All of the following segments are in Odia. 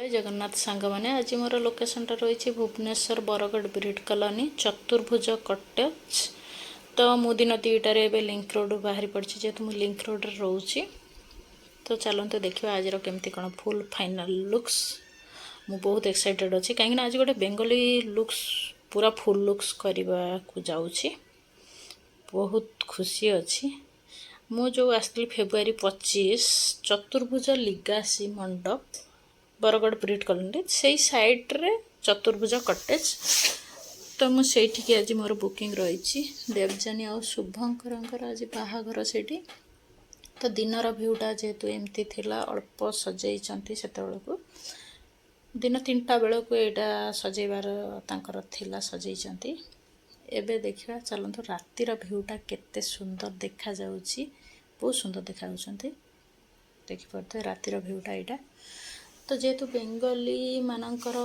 ଜୟ ଜଗନ୍ନାଥ ସାଙ୍ଗମାନେ। ଆଜି ମୋର ଲୋକେସନଟା ରହିଛି ଭୁବନେଶ୍ୱର ବରଗଡ଼ ବ୍ରିଡ୍ କଲୋନୀ, ଚତୁର୍ଭୁଜ କଟେଜ। ତ ମୁଁ ଦିନ 2ଟାରେ ଏବେ ଲିଙ୍କ ରୋଡ଼ ବାହାରି ପଡ଼ିଛି, ଯେହେତୁ ମୁଁ ଲିଙ୍କ ରୋଡ଼ରେ ରହୁଛି। ତ ଚାଲନ୍ତୁ ଦେଖିବା ଆଜିର କେମିତି କ'ଣ ଫୁଲ୍ ଫାଇନାଲ୍ ଲୁକ୍ସ। ମୁଁ ବହୁତ ଏକ୍ସାଇଟେଡ଼୍ ଅଛି, କାହିଁକିନା ଆଜି ଗୋଟେ ବେଙ୍ଗଲୀ ଲୁକ୍ସ, ପୁରା ଫୁଲ୍ ଲୁକ୍ସ କରିବାକୁ ଯାଉଛି। ବହୁତ ଖୁସି ଅଛି। ମୁଁ ଯେଉଁ ଆସିଥିଲି ଫେବୃଆରୀ 25, ଚତୁର୍ଭୁଜ ଲିଗାସି ମଣ୍ଡପ, ବରଗଡ଼ ବ୍ରିଡ୍ କଲୋନୀ, ସେଇ ସାଇଡ଼୍ରେ ଚତୁର୍ଭୁଜ କଟେଜ। ତ ମୁଁ ସେଇଠିକି ଆଜି ମୋର ବୁକିଂ ରହିଛି। ଦେବଯାନୀ ଆଉ ଶୁଭଙ୍କରଙ୍କର ଆଜି ବାହାଘର ସେଇଠି। ତ ଦିନର ଭ୍ୟୁଟା ଯେହେତୁ ଏମିତି ଥିଲା, ଅଳ୍ପ ସଜେଇଛନ୍ତି ସେତେବେଳକୁ। ଦିନ 3ଟା ବେଳକୁ ଏଇଟା ସଜେଇବାର ତାଙ୍କର ଥିଲା, ସଜେଇଛନ୍ତି। ଏବେ ଦେଖିବା ଚାଲନ୍ତୁ, ରାତିର ଭ୍ୟୁଟା କେତେ ସୁନ୍ଦର ଦେଖାଯାଉଛି। ବହୁତ ସୁନ୍ଦର ଦେଖାଯାଉଛନ୍ତି, ଦେଖିପାରୁଥିବେ ରାତିର ଭ୍ୟୁଟା ଏଇଟା। ତ ଯେହେତୁ ବେଙ୍ଗଲୀ ମାନଙ୍କର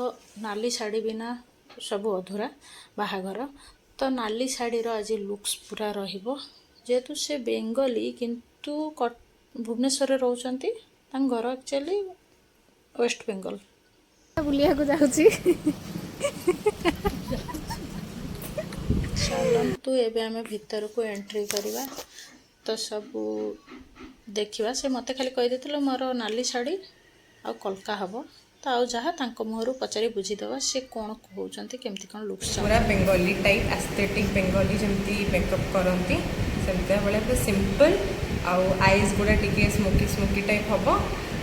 ନାଲି ଶାଢ଼ୀ ବିନା ସବୁ ଅଧୁରା ବାହାଘର, ତ ନାଲି ଶାଢ଼ୀର ଆଜି ଲୁକ୍ସ ପୁରା ରହିବ। ଯେହେତୁ ସେ ବେଙ୍ଗଲୀ, କିନ୍ତୁ ଭୁବନେଶ୍ୱରରେ ରହୁଛନ୍ତି, ତାଙ୍କ ଘର ଆକ୍ଚୁଆଲି ୱେଷ୍ଟ ବେଙ୍ଗଲ। ବୁଲିବାକୁ ଯାଉଛି। ଚାଲନ୍ତୁ, ଏବେ ଆମେ ଭିତରକୁ ଏଣ୍ଟ୍ରି କରିବା। ତ ସବୁ ଦେଖିବା। ସେ ମୋତେ ଖାଲି କହିଦେଇଥିଲେ ମୋର ନାଲି ଶାଢ଼ୀ ଆଉ କଲକା ହେବ। ତ ଆଉ ଯାହା ତାଙ୍କ ମୁହଁରୁ ପଚାରି ବୁଝିଦେବା, ସେ କ'ଣ କହୁଛନ୍ତି, କେମିତି କ'ଣ ଲୁକ୍ସ। ପୁରା ବେଙ୍ଗଲୀ ଟାଇପ୍ ଆସ୍ଥେଟିକ୍, ବେଙ୍ଗଲୀ ଯେମିତି ମେକଅପ୍ କରନ୍ତି ସେମିତିଆ ଭଳିଆ, ପୁରା ସିମ୍ପଲ୍। ଆଉ ଆଇଜ୍ ଗୁଡ଼ା ଟିକେ ସ୍ମୋକି ସ୍ମୋକି ଟାଇପ୍ ହବ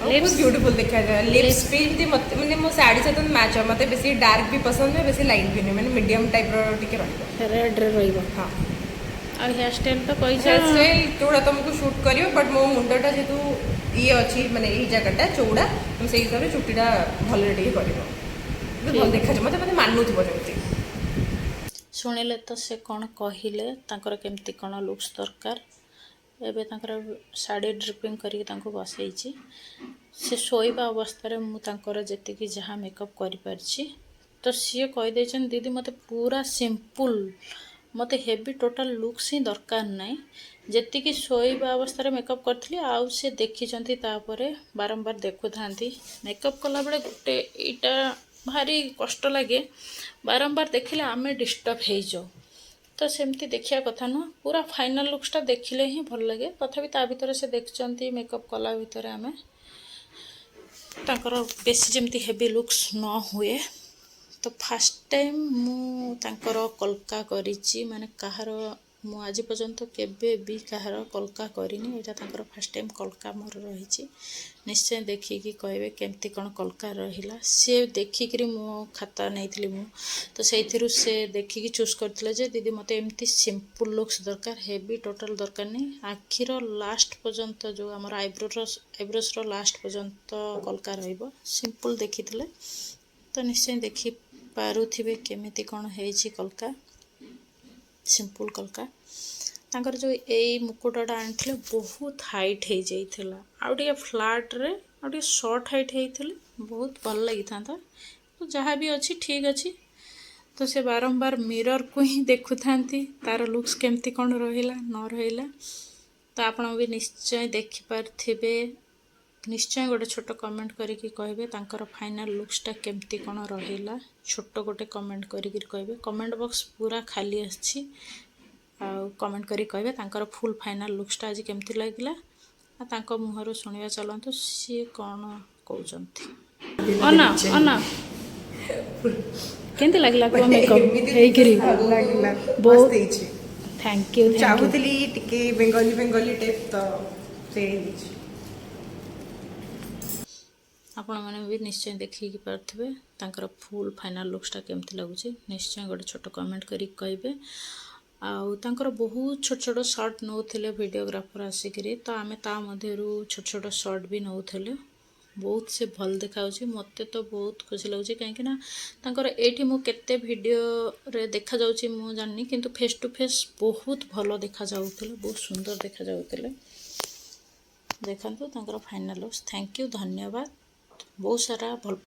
ଆଉ ବହୁତ ବ୍ୟୁଟିଫୁଲ୍ ଦେଖାଯାଏ। ଲିପ୍ସ ବି ଏମିତି ମୋତେ ମାନେ ମୋ ଶାଢ଼ୀ ସହିତ ମ୍ୟାଚ୍ ହବ। ମୋତେ ବେଶୀ ଡାର୍କ ବି ପସନ୍ଦ ନୁହେଁ, ବେଶୀ ଲାଇଟ୍ ବି ନୁହେଁ, ମାନେ ମିଡ଼ିୟମ୍ ଟାଇପ୍ର ଟିକେ ରହିବ। ରେଡ଼୍ରେ ରହିବ। ହଁ। ଆଉ ହେୟାର ଷ୍ଟାଇଲ୍ ତ କହିଛ। ହେୟାର ଷ୍ଟାଇଲ୍ ଯୋଉଟା ତମକୁ ସୁଟ୍ କରିବ, ବଟ୍ ମୋ ମୁଣ୍ଡଟା ଯେହେତୁ ଇଏ ଅଛି, ମାନେ ଏଇ ଜାଗାଟା ଚଉଡ଼ା, ତମେ ସେଇ ହିସାବରେ ଚୁଟିଟା ଭଲରେ ଟିକେ କରିବ, ଭଲ ଦେଖାଯିବ ମୋତେ, ମୋତେ ମାନୁଥିବ ଯେମିତି। ଶୁଣିଲେ ତ ସେ କ'ଣ କହିଲେ, ତାଙ୍କର କେମିତି କ'ଣ ଲୁକ୍ସ ଦରକାର। ଏବେ ତାଙ୍କର ଶାଢ଼ୀ ଡ୍ରେପିଂ କରିକି ତାଙ୍କୁ ବସେଇଛି। ସେ ଶୋଇବା ଅବସ୍ଥାରେ ମୁଁ ତାଙ୍କର ଯେତିକି ଯାହା ମେକଅପ୍ କରିପାରିଛି। ତ ସିଏ କହିଦେଇଛନ୍ତି, "ଦିଦି, ମୋତେ ପୁରା ସିମ୍ପଲ୍, ମୋତେ ହେଭି ଟୋଟାଲ୍ ଲୁକ୍ସ ହିଁ ଦରକାର ନାହିଁ।" ଯେତିକି ଶୋଇବା ଅବସ୍ଥାରେ ମେକଅପ୍ କରିଥିଲି, ଆଉ ସେ ଦେଖିଛନ୍ତି, ତାପରେ ବାରମ୍ବାର ଦେଖୁଥାନ୍ତି। ମେକଅପ୍ କଲାବେଳେ ଗୋଟେ ଏଇଟା ଭାରି କଷ୍ଟ ଲାଗେ, ବାରମ୍ବାର ଦେଖିଲେ ଆମେ ଡିଷ୍ଟର୍ବ ହେଇଯାଉ। ତ ସେମିତି ଦେଖିବା କଥା ନୁହଁ, ପୁରା ଫାଇନାଲ୍ ଲୁକ୍ସଟା ଦେଖିଲେ ହିଁ ଭଲ ଲାଗେ। ତଥାପି ତା ଭିତରେ ସେ ଦେଖିଛନ୍ତି, ମେକଅପ୍ କଲା ଭିତରେ ଆମେ ତାଙ୍କର ବେଶୀ ଯେମିତି ହେଭି ଲୁକ୍ସ ନ ହୁଏ। ତ ଫାର୍ଷ୍ଟ ଟାଇମ୍ ମୁଁ ତାଙ୍କର କଲକା କରିଛି, ମାନେ କାହାର ମୁଁ ଆଜି ପର୍ଯ୍ୟନ୍ତ କେବେ ବି କାହାର କଲକା କରିନି। ଏଇଟା ତାଙ୍କର ଫାର୍ଷ୍ଟ ଟାଇମ୍ କଲକା ମୋର ରହିଛି। ନିଶ୍ଚୟ ଦେଖିକି କହିବେ କେମିତି କ'ଣ କଲକା ରହିଲା। ସିଏ ଦେଖିକିରି, ମୋ ଖାତା ନେଇଥିଲି ମୁଁ, ତ ସେଇଥିରୁ ସେ ଦେଖିକି ଚୁଜ୍ କରିଥିଲେ ଯେ ଦିଦି, ମୋତେ ଏମିତି ସିମ୍ପଲ୍ ଲୁକ୍ସ ଦରକାର, ହେଭି ଟୋଟାଲ୍ ଦରକାର ନାହିଁ। ଆଖିର ଲାଷ୍ଟ ପର୍ଯ୍ୟନ୍ତ, ଯେଉଁ ଆମର ଆଇବ୍ରୋସ୍ର ଲାଷ୍ଟ ପର୍ଯ୍ୟନ୍ତ କଲକା ରହିବ। ସିମ୍ପଲ୍ ଦେଖିଥିଲେ। ତ ନିଶ୍ଚୟ ଦେଖିପାରୁଥିବେ କେମିତି କ'ଣ ହେଇଛି କଲକା, ସିମ୍ପଲ୍ କଲକା। ତାଙ୍କର ଯେଉଁ ଏଇ ମୁକୁଟଟା ଆଣିଥିଲେ, ବହୁତ ହାଇଟ୍ ହେଇଯାଇଥିଲା। ଆଉ ଟିକେ ଫ୍ଲାଟ୍ରେ, ଆଉ ଟିକେ ସର୍ଟ ହାଇଟ୍ ହେଇଥିଲେ ବହୁତ ଭଲ ଲାଗିଥାନ୍ତା। ତ ଯାହା ବି ଅଛି ଠିକ୍ ଅଛି। ତ ସେ ବାରମ୍ବାର ମିରର୍କୁ ହିଁ ଦେଖୁଥାନ୍ତି, ତାର ଲୁକ୍ସ କେମିତି କ'ଣ ରହିଲା ନ ରହିଲା। ତ ଆପଣ ବି ନିଶ୍ଚୟ ଦେଖିପାରୁଥିବେ। ନିଶ୍ଚୟ ଗୋଟେ ଛୋଟ କମେଣ୍ଟ କରିକି କହିବେ, ତାଙ୍କର ଫାଇନାଲ୍ ଲୁକ୍ସଟା କେମିତି କ'ଣ ରହିଲା। ଛୋଟ ଗୋଟେ କମେଣ୍ଟ କରିକି କହିବେ। କମେଣ୍ଟ ବକ୍ସ ପୁରା ଖାଲି ଆସିଛି। ଆଉ କମେଣ୍ଟ କରିକି କହିବେ ତାଙ୍କର ଫୁଲ୍ ଫାଇନାଲ୍ ଲୁକ୍ସଟା ଆଜି କେମିତି ଲାଗିଲା। ଆଉ ତାଙ୍କ ମୁହଁରୁ ଶୁଣିବା ଚାଲନ୍ତୁ, ସିଏ କ'ଣ କହୁଛନ୍ତି। ଅନା ଅନା, କେମିତି ଲାଗିଲା କୁହ, ମେକଅପ୍ ହେଇକିରି? ଭଲ ଲାଗିଲା। ବହୁତ ମସ୍ତ ହେଇଛି। Thank you, thank you. ଚାହୁଁଥିଲି ଟିକେ ବେଙ୍ଗଲୀ ବେଙ୍ଗଲୀ ଟାଇପ୍, ତ ସେ ହେଇଛି। ଆପଣମାନେ ବି ନିଶ୍ଚୟ ଦେଖିକି ପାରୁଥିବେ ତାଙ୍କର ଫୁଲ୍ ଫାଇନାଲ୍ ଲୁକ୍ସଟା କେମିତି ଲାଗୁଛି। ନିଶ୍ଚୟ ଗୋଟେ ଛୋଟ କମେଣ୍ଟ କରିକି କହିବେ। ଆଉ ତାଙ୍କର ବହୁତ ଛୋଟ ଛୋଟ ସଟ୍ ନେଉଥିଲେ ଭିଡ଼ିଓଗ୍ରାଫର ଆସିକିରି, ତ ଆମେ ତା ମଧ୍ୟରୁ ଛୋଟ ଛୋଟ ସଟ୍ ବି ନେଉଥିଲେ। ବହୁତ ସେ ଭଲ ଦେଖାଯାଉଛି। ମୋତେ ତ ବହୁତ ଖୁସି ଲାଗୁଛି, କାହିଁକିନା ତାଙ୍କର ଏଇଠି ମୁଁ କେତେ ଭିଡ଼ିଓରେ ଦେଖାଯାଉଛି ମୁଁ ଜାଣିନି, କିନ୍ତୁ ଫେସ୍ ଟୁ ଫେସ୍ ବହୁତ ଭଲ ଦେଖାଯାଉଥିଲେ, ବହୁତ ସୁନ୍ଦର ଦେଖାଯାଉଥିଲେ। ଦେଖନ୍ତୁ ତାଙ୍କର ଫାଇନାଲ୍ ଲୁକ୍ସ। Thank you, ଧନ୍ୟବାଦ ବହୁତ ସାରା ଭଲ।